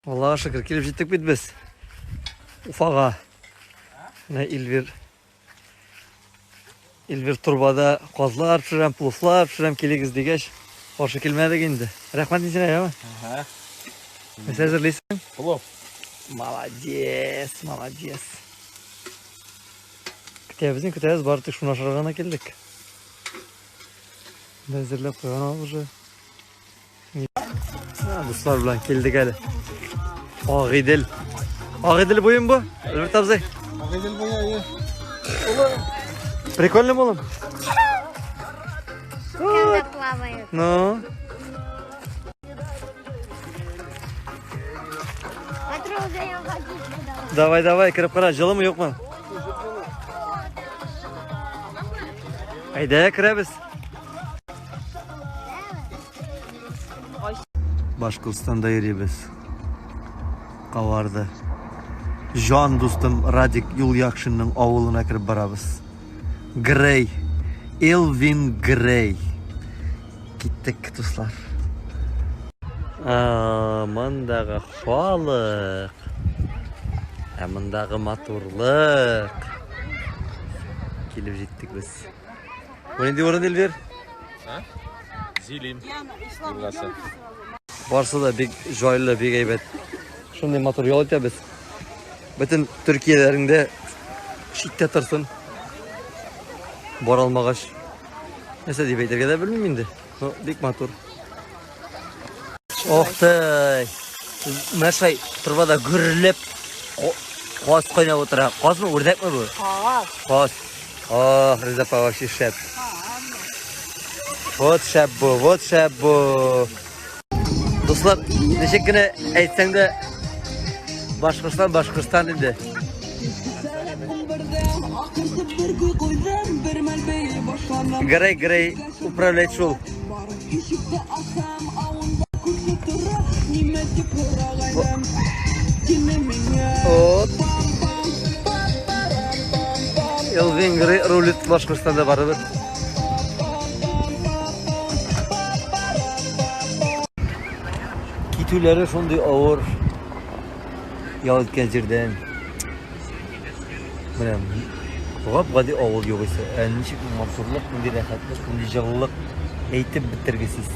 Аллага шөкер, килеп җиттек бит без. Уфага. Менә Илвир. Илвир турбада казлар пешерәм, пловлар пешерәм, килегез дигәч, каршы килмәдек инде. Рәхмәт сиңа, яме? Ага. Нәрсә әзерлисең? Плов. Молодец, молодец. Көтәбез, көтәбез, бары тик шуны ашарга гына килдек. Әзерләп куйган ул уже. Дуслар белән килдек әле. Агыйдел. Агыйдел буем бу? Альберт абзый. Агыйдел буе, әйе. Прикольно булым. Когда плавают. Ну, Потрогаю водичку давай. давай, давай, кереп кара, җылымы юкмы? Әйдә, керәбез. Башкортстанда йөрибез. Каварды. Жан дустым Радик Юлъякшинның авылына кереп барабыз. Грей. Элвин Грей. Киттек, дуслар. А, мондагы халык. Ә мондагы матурлык. Килеп җиттек без. Бу нинди урын, Эльвир? Зилим. Елгасы. Барсы да бик җайлы, бик әйбәт. Шундый матур ял итәбез. Бөтен Төркияләреңдә читтә торсын. Бара алмагач. Нәрсә дип әйтергә дә белмим инде. Но бик матур. Ох ты! Менә шулай торбада гөрләп каз кайнап утыра. Казмы, үрдәкме бу? Каз. Каз. Ох, Риза апа вообще шәп. Вот шәп бу, вот шәп бу. Дуслар, ничек кенә әйтсәң дә, Башкортстан, Башкортстан инде. Грей, Грей управлять шул. Вот. Элвин Грей рулит Башкортстанда барыбер. Китүләре шундый авыр. Ял иткән җирдән. Менә гап-гади авыл югыйсә. Ә ничек матурлык, нинди рәхәтлек, нинди җылылык әйтеп бетергесез.